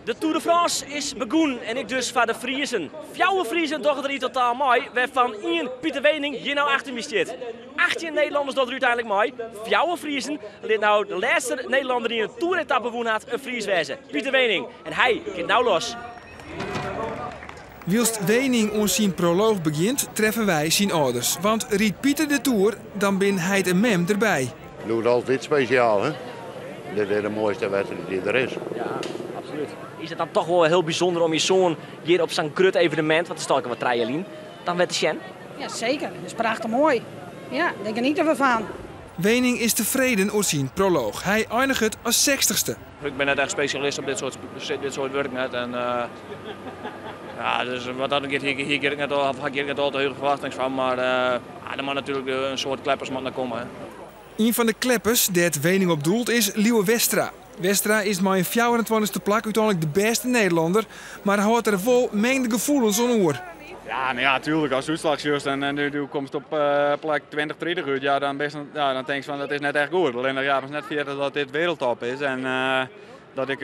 De Tour de France is begûn en ek dus foar de Friezen. Fjouwer Friezen dogge der yn totaal mei, wêrfan ien, Pieter Weening, hjir no achter my stiet. 18 Nederlanners dogge der úteinlik mei, fjouwer Friezen. Lit no de lêste Nederlanner dy't in Tour-etappe wûn hat in Fries wêze, Pieter Weening. En hy giet no los. Wylst Weening oan syn prolooch begjint, treffe wy syn âlders. Want rydt Pieter de Tour, dan bin heit en mem derby. Bliuwt altyd spesjaal, hè? Dit is de moaiste wedstriid dy't der is. Ja, absolút. Is it dan toch wol hiel bysûnder om je soan hjir op sa'n grut evenemint, want it is toch wat 3 jier lyn, dan wer te sjen? Ja, seker. Dat is prachtich moai. Ja, dêr geniete we fan. Weening is tefreden oer syn prolooch. Hy einiget as 60ste. Ik bin net echt spesjalist op dit soart wurk net. En, ja, dus wat dat giet, hier ik net al, ha ik net al te hege ferwachtings fan, mar ja, der moat natuerlik in soad kleppers moat noch komme. Hè. Ien fan de kleppers dêr't Weening op doelt is Lieuwe Westra. Westra is mei in 24ste plak úteinlik de bêste Nederlanner, mar hâldt der wol mingde gefoelens oan oer. Ja, no ja, tuerlik. As útslach sjochst en do komst op plak 20, 30 út, ja, dan bist, ja, dan tinkst fan dat is net echt goed. Allinnich, ja, moatst net ferjitte dat dit wereldtop is en dat ik,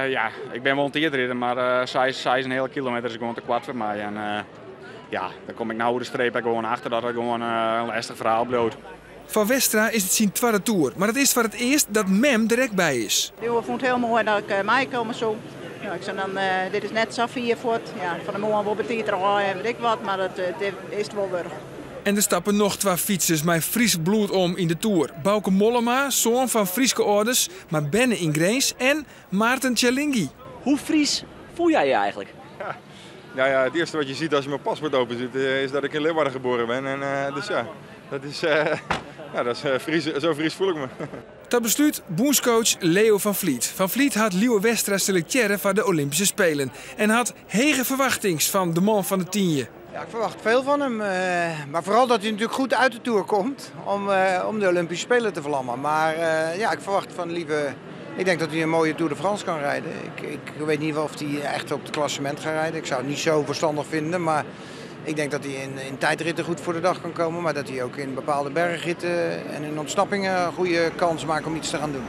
ja, ik bin wol in tiidrider, mar seis en in heale kilometer is gewoan te koart foar my. En ja, dan kom ik no oer de streep ek gewoan achter dat it gewoan in lêstich ferhaal bliuwt. Foar Westra is it syn twadde toer, mar it is foar it earst dat mem der ek by is. Lieuwe fûn it hiel moai dat ik meikomme soe. Ja, ik sei dan, dit is net sa fier fuort. Ja, fan 'e moarn wol betiid derôf en weet ik wat, mar it is it wol wurdich. En der stappe noch twa fytsers mei Frysk bloed om yn de Tour. Bauke Mollema, soan fan Fryske âlders, mar berne yn Grins, en Maarten Tjallingii. Hoe Fries voel jij je eigenlijk? Ja, nou ja, het eerste wat je ziet als je mijn paspoort open ziet, is dat ik in Leeuwarden geboren ben. En, dus ja, dat is, ja, dat is Fries, zo Fries voel ik me. Ta beslút bûnscoach Leo van Vliet. Van Vliet hat Lieuwe Westra selektearre foar de Olympyske Spelen en hat hege ferwachtings fan de man fan de Tynje. Ja, ik verwacht veel van hem. Maar vooral dat hij natuurlijk goed uit de Tour komt om de Olympische Spelen te vlammen. Maar ja, ik verwacht van Lieuwe, ik denk dat hij een mooie Tour de France kan rijden. Ik weet niet of hij echt op het klassement gaat rijden. Ik zou het niet zo verstandig vinden, maar ik denk dat hij in tijdritten goed voor de dag kan komen. Maar dat hij ook in bepaalde bergritten en in ontsnappingen een goede kans maakt om iets te gaan doen.